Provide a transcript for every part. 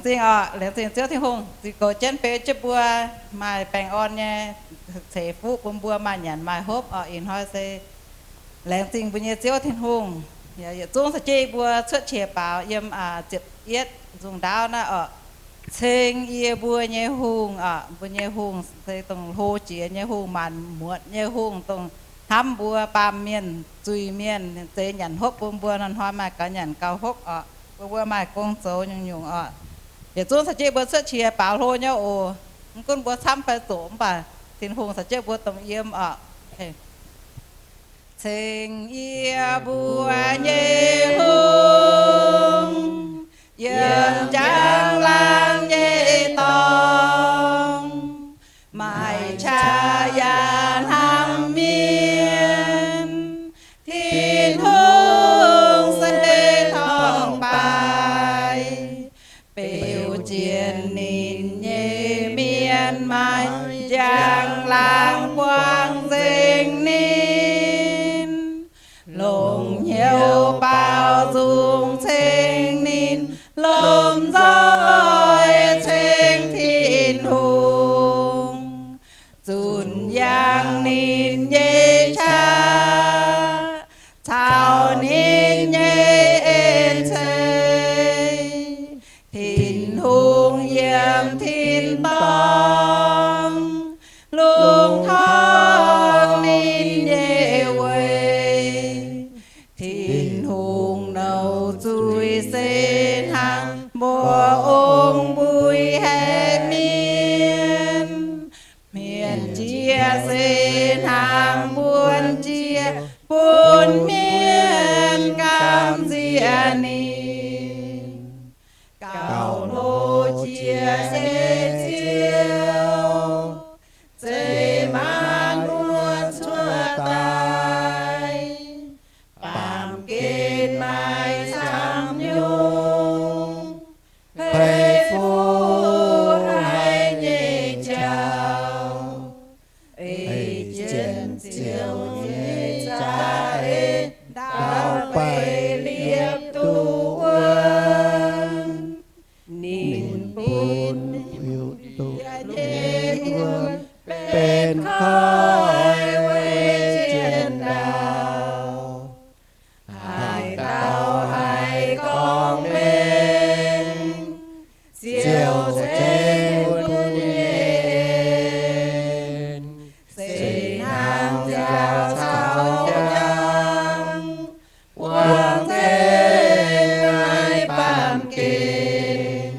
Laengz zingh oc, laengz zingh Ziouv Tin-Hungh ziux goux jienv beu jienv mbuo maaih baengh orn nyei ceix fuqv bun mbuo maaih nyanc maaih hopv oc. Ih hnoi se laengz zingh mbuo nyei Ziouv Tin-Hungh, yietc zungv caux jienv mbuo cuotv qiex baaux yiem ziepc yietv nzungh ndaauv naaiv oc. Ceng yie mbuo nyei hungh oc, mbuo nyei hungh se dongh hlo jiex nyei hungh, maanc muotc nyei hungh, dongh hnamv mbuo baamh mienh, zuiz-mienh, zeix nyanc hopv bun mbuo, hnoi-hnoi maaih gaux nyanc gaux hopv oc. Bun mbuo maaih gong zoux nyungc-nyungc oc. Yietc zungv caux jienv mbuo cuotv qiex baaux hlo nyei oc. Mv gunv mbuo camv fai zoqc mv baac Tin-Hungh caux jienv mbuo dongh yiem oc. Ceng yie mbuo nyei hungh, yiem njang laangz nyei dorngx, maaih qaqv yaac hnamv mienh. Tin-Hungh se torngv-baaix, beu jienv ninh nyei mienh maaih njang laangz buangh nzengc ninh. Longc hnyouv baaux nzung ceng ninh, lomh nzoih ceng Tin-Hungh, zunc yangh ninh nyei qaqv caux ninh nyei en-ceix. Tin-Hungh yiem tin-dorngh lungh torngv ninh nyei weic. Tin-Hungh nouc zuiz se hnangv mbu'ongx mbui haeqv mienh. Hmien-jieqv se hnangv buonv-jieqv bun mienh gamh nziex ninh. Gauh hlo jiex nyei Ziouv, zeiz maanc muotc cuotv daaih. Baamh gen maaih camv nyungc, peix fuqv haiz nyei jauv, ei jienv Ziouv nyei za'eix ndau beiv liepc duqv wuonv. Ninh bun hiuv duqv nyei wuonv benx koiv weic jienv ndau. Haaix dauh haih gorngv mengh, Ziouv ceix bun nyei en, se hnangv nziaaux caux njang, buangh nzengc naaiv baamh gen.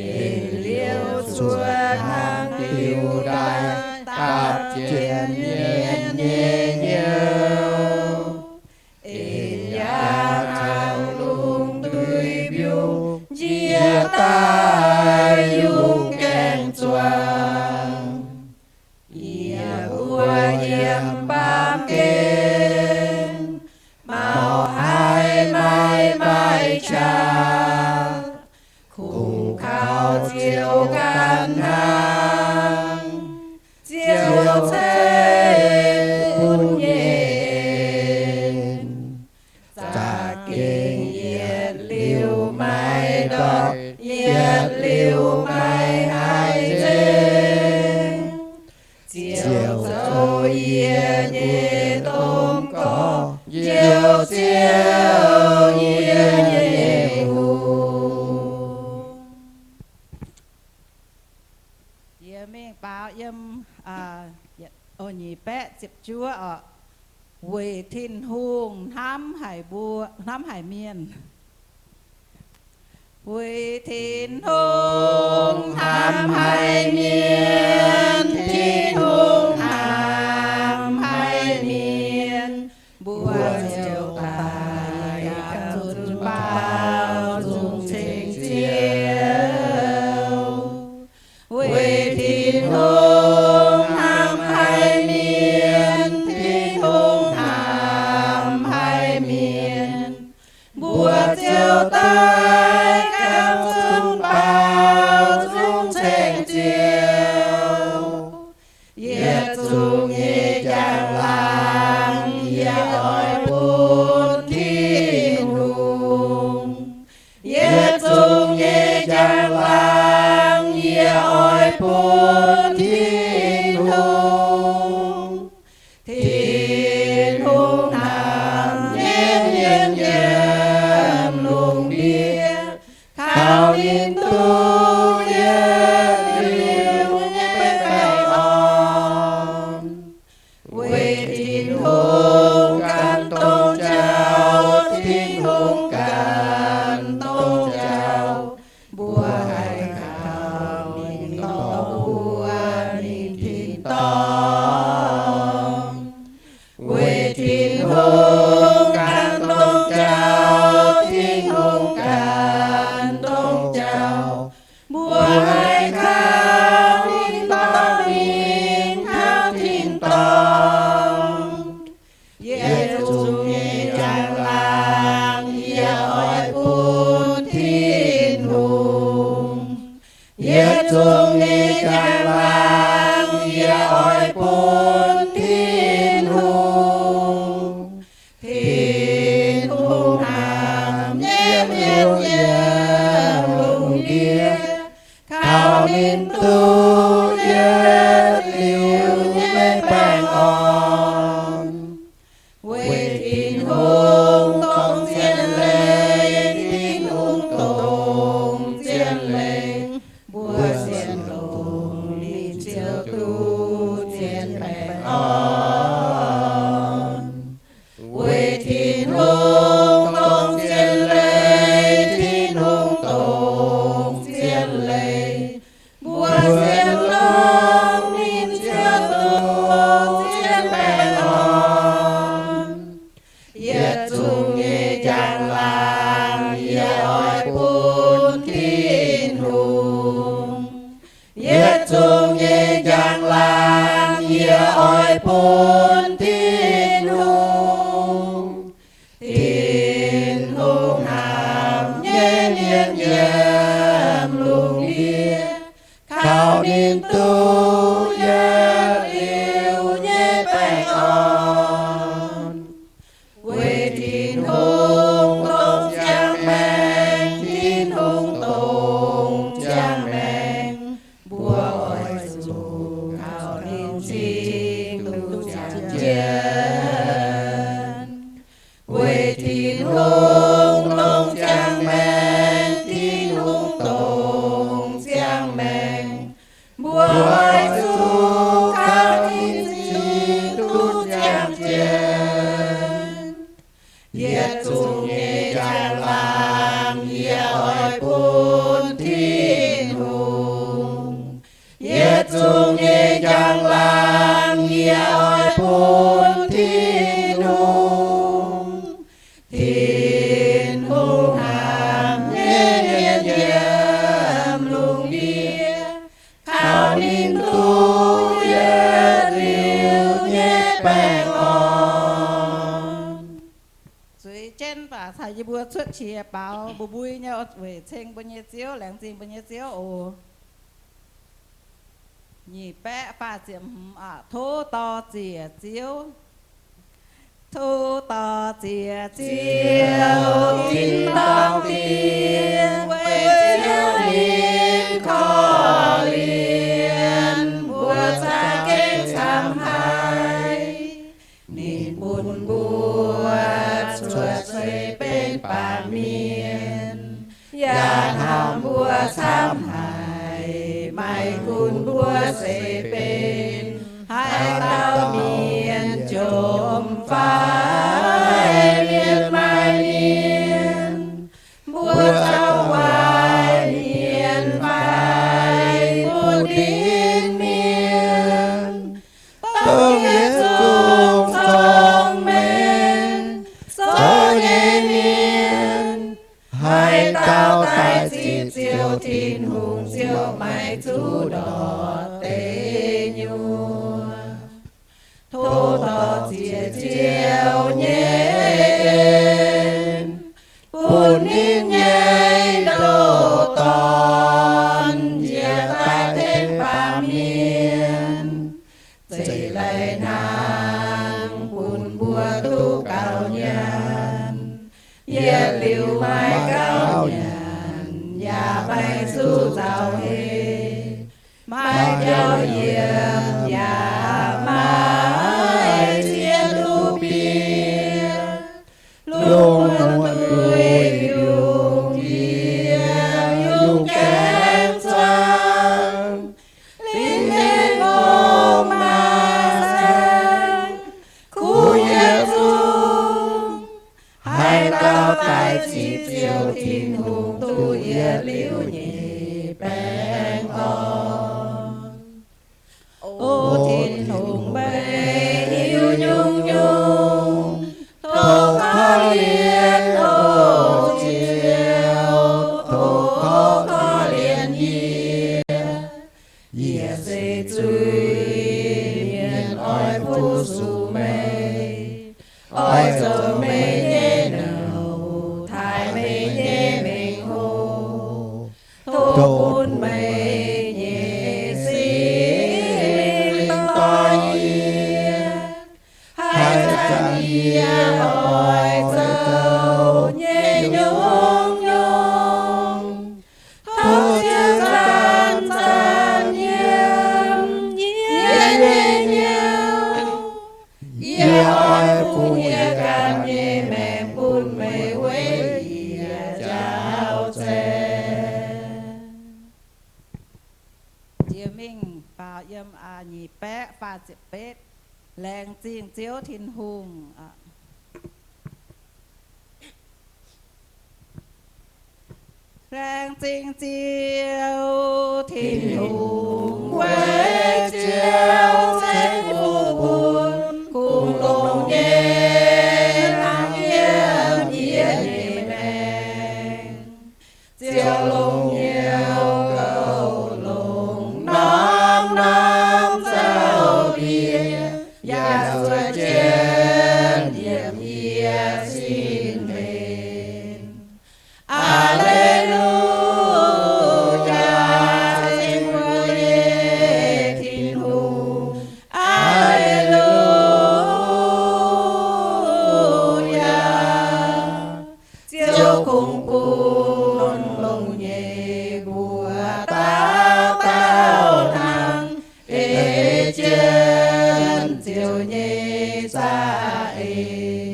Eix liouh cuotv hnangv diuh ndaaih dapv jienv mienh nyei hnyouv. Eix yaangh caux lungh ndui mbiungc njiec daaih yungz gaengh zuangx. Yie mbuo yiem baamh gen, mauh haiz maiv maaih qaqv, kungx kaux Ziouv ganh hnangv. Ziouv ceix bun nyei en, za'gengh yietc liuz maiv ndortv, yietc liuz maiv haih nzengc. Ziouv zoux yie nyei domh gorx, Ziouv, Ziouv yie nyei hungh. Yie mingh baaux yiem, o, nyic baeqv ziepc juov oc. Weic Tin-Hungh hnamv haic mbuo, hnamv haic mienh. Weic Tin-Hungh hnamv haic mienh, Tin-Hungh hnamv haic mienh, mbuo ziouc daaih gapv zunc baaux nzung ceng Ziouv. Weic Tin-Hungh hnamv haic mienh, Tin-Hungh hnamv haic mienh, mbuo ziouc daaih gapv zunc baaux nzung ceng Ziouv. Yietc zungv nyei njang-laangc yie oix bun Tin-Hungh. Yietc zungv nyei njang bun Tin-Hungh. Tin-Hungh hnamv nyei mienh yiem lungh ndiev, kaux ninh duqv yietc liuz nyei baengh orn. Weic Tin-Hungh gan dongh jauv, Tin-Hungh gan dongh jauv, mbuo haih kaux ninh dorngx mbuo, ninh tin-dorngh. Weic Tin-Hungh gan dongh jauv, Tin-Hungh gan dongh jauv, mbuo haih kaux ninh dorngx mingh taux tin-dorngh. Yietc zungv nyei njang-laangc yie oix bun Tin-Hungh. Yietc zungv nyei njang-laangc yie oix bun Tin-Hungh. Tin-Hungh hnamv nyei mienh yiem lungh ndiev, kaux ninh duqv yietc liuz nyei baengh orn. Weic Tin-Hungh dongh zien leiz, Tin-Hungh dongh zien leiz, mbuo sienx longx ninh ziouc duqv zien baengh orn. Weic Tin-Hungh dongh zien leiz, Tin-Hungh dongh zien leiz, mbuo sienx longx ninh ziouc duqv zien baengh orn. Yietc zungv nyei njang-laangc yie oix bun Tin-Hungh. Yietc zungv nyei njang-laangc yie oix bun Tin-Hungh. Tin-Hungh hnamv nyei mienh yiem lungh ndiev, kaux ninh duqv yietc liuz nyei baengh orn. Weic Tin-Hungh dongh ziangh maengc, Tin-Hungh dongh ziangh maengc, mbuo oix zuqc kaux ninh cing duqv ziangh jienv. Weic Tin-Hungh dongh ziangh maengc, Tin-Hungh dongh ziangh maengc, mbuo oix zuqc kaux ninh cing duqv ziangh jienv. Yietc zungv nyei njang-laangc yie oix bun Tin-Hungh. Yietc zungv nyei njang-laangc yie oix bun Tin-Hungh. Tin-Hungh hnamv nyei mienh yiem lungh ndiev, kaux ninh duqv yietc liuz nyei baengh orn. Zueiz jienv baac caux yie mbuo cuotv qiex baaux mbui-mbui nyei weic ceng mbuo nyei Ziouv, laengz zingh mbuo nyei Ziouv oc. Nyic baeqv faah ziepc hmz aac. Tov dor ziec Ziouv. Tov dor ziec Ziouv, tin dorngh diex, weic Ziouv ninh korv-lienh mbuo za'gengh camv haic. Ninh bun mbuo cuotv seix benx baamh mienh, yaac hnamv mbuo camv haic, maiv gunv mbuo seix benx haaix dauh mienh, jomc fai mienh, maaih mienh, mbuo zauv waaic mienh fai mbuo ndin mienh, dongh yietc zungv cong-mengh zoux nyei mienh, haaix dauh daaih ziqc Ziouv Tin-Hungh, Ziouv maiv zuqc ndortv deic nyuoqc. Tov dor ziec Ziouv nyei en, bun ninh nyei ndoh dorn njiec daaih tengx baamh mienh, zeiz laih hnangv bun mbuo duqv gauh nyanc. Yietc liuz maiv gauh nyanc, yaac maiv zuqc nzauh heix. Maiv biauv yiem yaac maiv zieqv duqv bieqc. Lungh muonz duih yungh yie yungh gaengh zaangc, lingh mengh hopv maaih saeng, kuv yie zungv haaix dauh daaih ziqc Ziouv Tin-Hungh duqv yietc liuz nyei baengh orn. O Tin-Hungh, meih hiuv nyungc-nyungc, tov korv-lienh, o Ziouv, tov korv-lienh yie. Yie se zuiz-mienh, oix fu-sux meih, oix zoux meih nyei nouh, taaih meih nyei mengh hoc. Tov bun meih nyei Singx Lingh dorh yie, haaix zanc yie oix zoux nyei nyungc-nyungc, tov Ziouv zanc-zanc yiem yie nyei hnyouv. Yie oix bungx yie ganh nyei maengc bun meih weic yie jauv zaeng. Jiex mingh faaux yiem nyic baeqv faah ziepc betv. Laengz zingh Ziouv Tin-Hungh. Laengz zingh Ziouv Tin-Hungh, weic Ziouv ceix fuqv bun kungx longx nyei hnangv yiem yie nyei maengc. Ziouv longx hnyouv gouv longx, norm-norm zaux bieqc, yaac zuov jienv yiem yie sin mbenc. Aa^le^lu^yaa, ceng mbuo nyei Tin-Hungh. Aa^le^lu^yaa. Ziouv kungx bun longx nyei mbuox dauh dauh hnangv, ei jienv Ziouv nyei za'eix.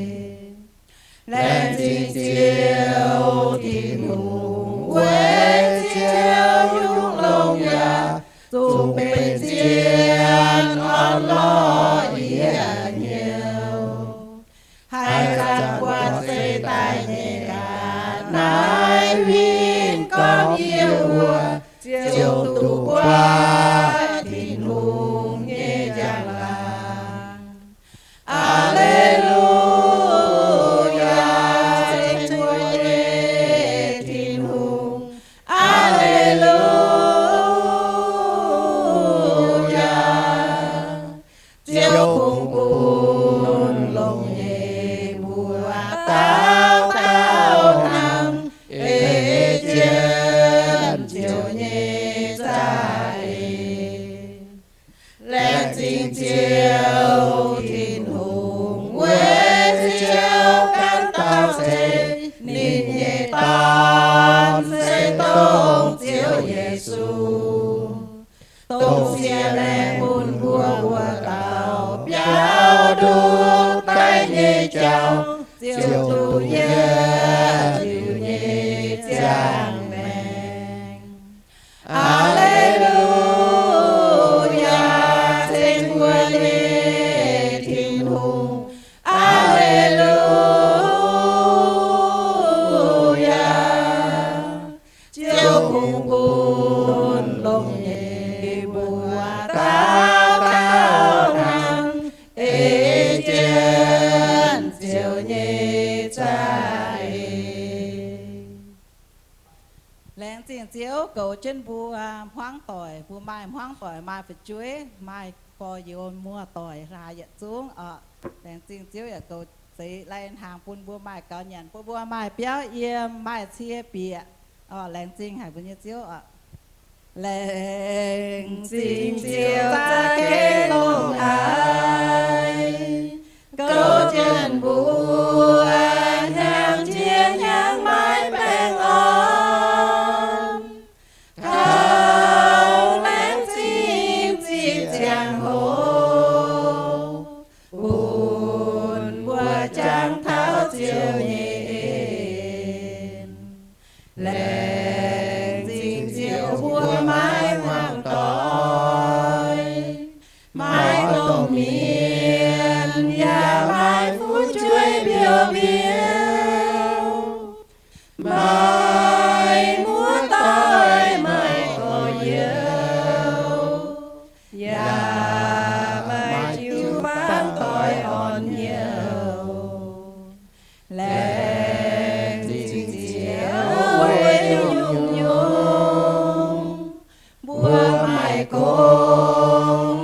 Laengz zingh Ziouv Tin-Hungh, weic Ziouv nyungc longx yaac zungv benx zien orn-lorqc yietc hnyouv. Haaix zanc buatc seix daaih nyei ga'naaiv huin gormx yie wuov, ziouc duqv buatc Tin-Hungh nyei njang-laangc. Aa^le^lu^yaa, ceng mbuo nyei Tin-Hungh. Aa^le^lu^yaa. Ziouv kungx bun longx nyei mbuox dauh dauh hnangv, ei jienv Ziouv nyei za'eix. Laengz zingh Ziouv Tin-Hungh, weic Ziouv ganh dauh ceix ninh nyei Dorn, se dongh Ziouv Yesu, dongh ciex maengc bun mbuo wuov dauh biaux nduqc daic nyei jauv, ziouc duqv yietv liuz nyei ziangh maengc. Aa^le^lu^yaa, ceng mbuo nyei Tin-Hungh. Aa^le^lu^yaa. Ziouv kungx bun longx nyei mbuox dauh dauh hnangv, ei jienv Ziouv nyei za'eix. Laengz zingh Ziouv goux jienv mbuo hmuangv doic, mbuo maaih hmuangv doic, maaih fu'jueiv, maaih gorx-youz muoz-doic hlaax yietc zungv oc. Laengz zingh Ziouv yaac goux zeix lai-hnaangx bun mbuo maaih gaux nyanc, bun mbuo maaih biauv yiem, maaih cie bieqc oc. Laengz zingh haic mbuo nyei Ziouv oc. Laengz zingh Ziouv za'gengh longx haic, goux jienv mbuo hnyangx-jiex hnyangx-maaih baengh orn. Taux laengz zingh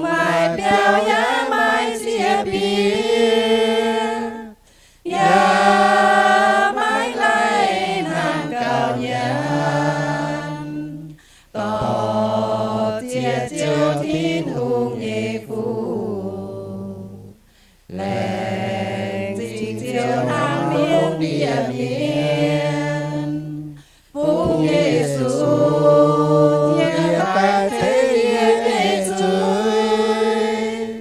Maiv biauv yaac maiv ziex bieqc, yaac maiv laih hnangv gauh nyanc, dorh ziex Ziouv Tin-Hungh nyei fuqv. Laengz zingh Ziouv hnangv lungh ndiev mienh, bun Yesu yie daaih tengx yie nyei zuiz.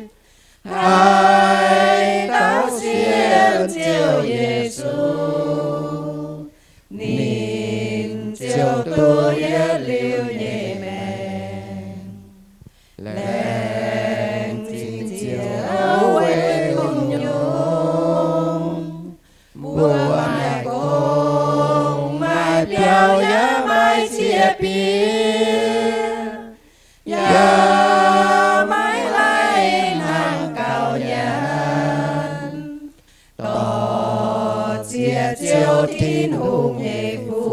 Haaix dauh sienx Ziouv Yesu, ninh ziouc duqv yietc liuz nyei maengc. Laengz zingh Ziouv weic lungh nyungc, mbuo maiv gong, maiv biauv, yaac maiv ziex bieqc, yaac maiv laih hnangv gauh nyanc, dorh ziex Ziouv Tin-Hungh nyei fuqv.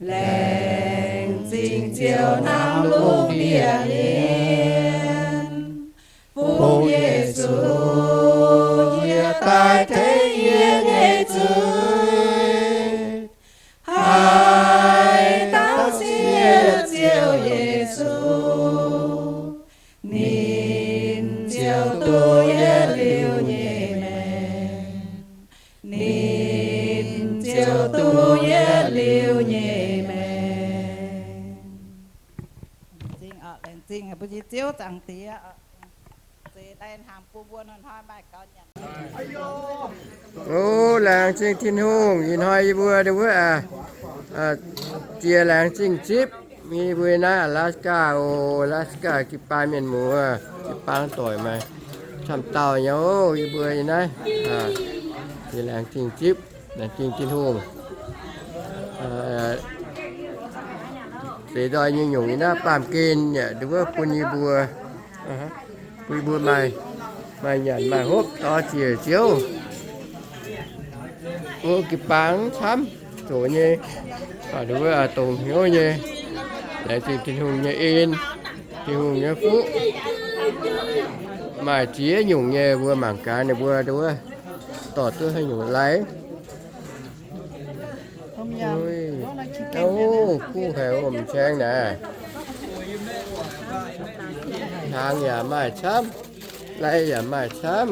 Laengz zingh Ziouv hnangv lungh ndiev mienh, bun Yesu yie daaih tengx yie nyei zuiz. Haaix dauh sienx Ziouv Yesu, ninh ziouc duqv yietc liuz nyei maengc. Ninh ziouc duqv yietc liuz nyei maengc. Laengz zingh, laengz zingh mbuo nyei Ziouv Zaangc Diex. O, laengz zingh Tin-Hungh, ih hnoi yie mbuo wuov, jiex laengz zingh zipv, yie mbuo naaiv Alaska, o, Alaska jiu-baang mienh muoz, jiu-baang doic maaih camv dauh nyei, o, yie mbuo naaiv jiex laengz zingh zipv, laengz zingh Tin-Hungh. Seix nzoih nyei nyungc yie naaiv baamh gen yaac wuov bun yie mbuo, bun yie mbuo maaih, maaih nyanc maaih hopv dorh ziec Ziouv. Mbuo jiu-baang camv zoqc nyei, wuov dongh hnyouv nyei, laengz zingh Tin-Hungh nyei en, Tin-Hungh nyei fuqv. Maaih ziex nyungc nyei mbuo mangc gaax ninh mbuo wuov dorh duqv haaix nyungc lai. O, kuv haic, o, m'saeng naaic. Hnaangx yaac maaih camv, lai yaac maaih camv.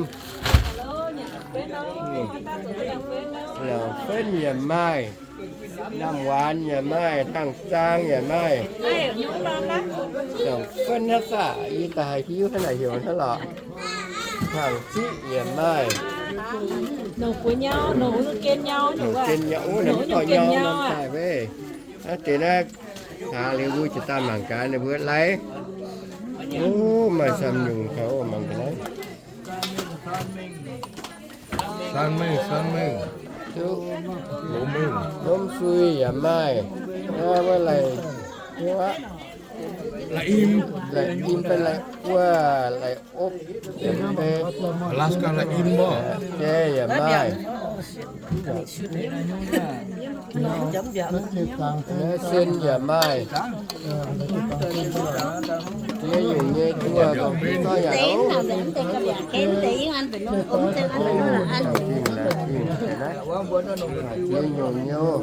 Laauc fenv yaac maaih, naamh waanx yaac maaih, dangh zaang yaac maaih. Laauc fenv hnangv saah, yie daaih hiuv hnangv naaic heuc hnangv lorqc. Hnaangx ziqv yaac maaih. Nongc buoz nyau, nongc gen nyau, nongc gen nyau, nongc gen nyau daaih weic. Naaiv deix naaiv, hnaangx liuz mbuo jiez daaih mangc gaax ninh mbuo lai. O, maaih camv nyungc taux mangc gaax naaiv. San mengh, san mengh. Duqv lomv sui yaac maaih. Wuov laih, laih im, laih im, laih wuov, laih opv, Alaska laih im oc. Jai yaac maaih. Naaiv sen yaac maaih. Ziex nyungc nyei duqv gorngv yaac ziex nyungc nyei.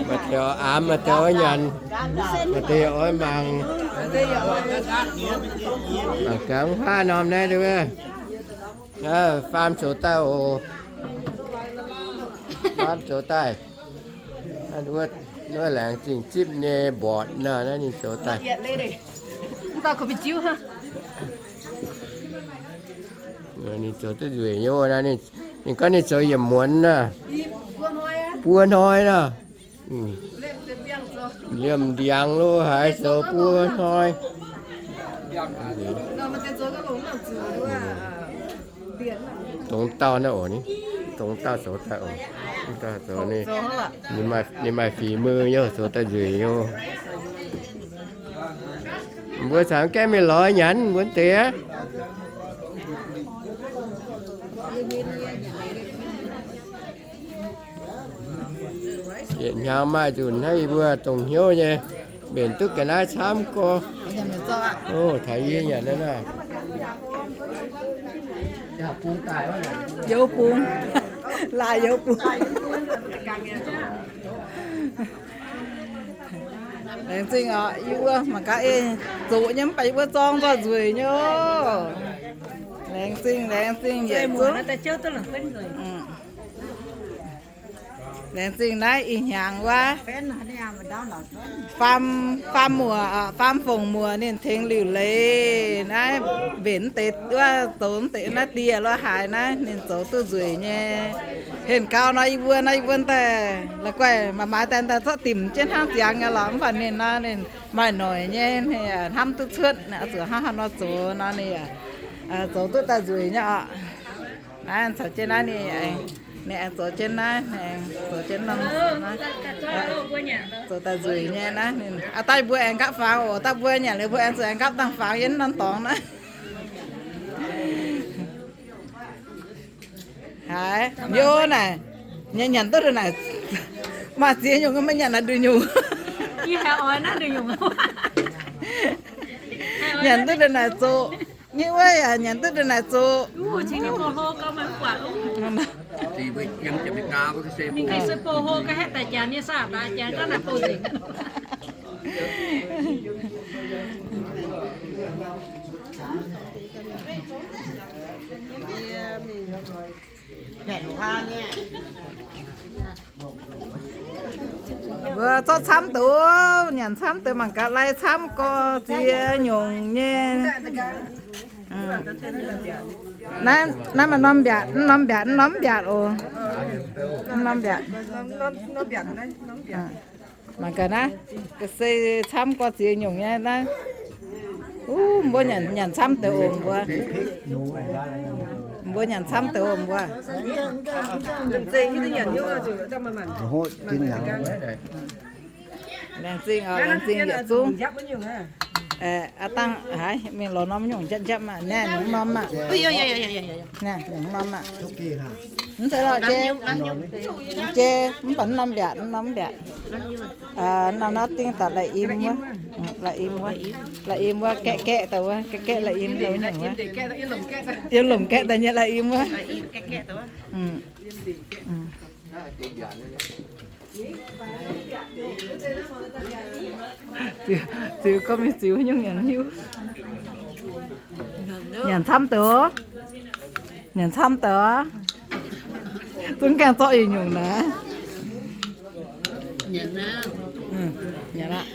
Maaih deix aamz, maaih deix oix nyanc, maaih deix oix mangc. Mangc gaax mv huaav norm naaiv wuov. Faam zoux daaih oc. Faam zoux daaih. Wuov, wuov laengz zingh zipv nyei mborqc nor, naaiv ninh zoux daaih. Ninh zoux duqv nzueic nyei wuov, ninh gorngv ninh zoux yietc muonz nor, buo hnoi nor. Liemh ndiangx lo haaix zoux buo hnoi. Dongh dauh naaiv oc, dongh dauh zoux daaih oc. Ninh maaih fix mbuo nyei, zoux daaih nzueic nyei. Mbuo caux gaengh mingh lorz nyanc mbuo deix. Yietc hnyangx maaih nzunc hnangv yie mbuo dongh hnyouv nyei, mbenc duqv ga'naaiv camv gorx. Taux yie nyanc naaiv naaiv. Youz bungx, laaih youz bungx. Laengz zingh oc, yie mbuo mangc gaax, zoqc nyei mv baac yie mbuo zorng nzoih nzueic nyei oc. Laengz zingh, laengz zingh yietc zungv. Laengz zingh naaiv ih hnyangx wuov, faam, faam muoc, faam fongc muoc ninh tengx liuc leiz naaiv mbenc deix wuov, zoux deix naaiv dieh lorz haaix naaiv ninh zoux duqv nzueic nyei. Henh gau nor yie mbuo nor yie mbuo daaih la'guaih maaih maaih daaih daaih zorqv dimc jienv hnangv ziangx nyei lorqc. Mv baac ninh nor ninh maaih noic nyei, hnamv duqv cuotv, zuqc hnangv haaix nor zoux nor ninh zoux duqv daaih nzueic nyei oc. Naaiv caux jienv naaiv ninh, ninh aengx zoux jienv naaiv, ninh aengx zoux jienv norm, zoux daaih nzueic nyei naaiv. Daaih mbuo aengx nqaapv fangx oc. Daaih mbuo nyanc liuz mbuo aengx zuqc aengx nqaapv dangh fangx yiem norm dorngx naaiv. Haiz mbiouv naaic, nyanc duqv ndongc naaic, maaih ziex nyungc maiv nyanc naaiv nduqc nyungc. Nyanc duqv ndongc naaic zoqc. Nyei wuov yaac nyanc duqv ndongc naaic zoqc. Mbuo zorqv camv deix, nyanc camv deix mangc gaax lai camv gorx ziex nyungc nyei. Naaiv, naaiv maaih norm mbiaatc, norm mbiaatc, norm mbiaatc oc. Norm mbiaatc. Mangc gaax naaiv, ga'sie camv gorx ziex nyungc nyei naaiv. Uv, mbuo nyanc, nyanc camv deix oc mbuo. Mbuo nyanc camv deix oc mbuo. Laengz zingh oc, laengz zingh yietc zungv. Aa dangh haiz mingh lorz norm nyungc njapv njapv maah, naaiv norm maah. Naaiv norm maah. Mv zeiz lorqc, jei, jei, mv baac norm mbiaatc, norm mbiaatc. Norm naaiv dingh daaih lai-im wuov, lai-im wuov, lai-im wuov, gaeqv gaeqv daaih wuov, gaeqv gaeqv lai-im daaih wuov nyungc wuov. Yiem lomc gaeqv daaih nyei lai-im wuov. Ziux, ziux gorngv mingh ziux nyungc nyanc hiuv. Nyanc camv deix oc. Nyanc camv deix oc. Zungv gaengh zorqv yietc nyungc naaiv. Nyanc aqv.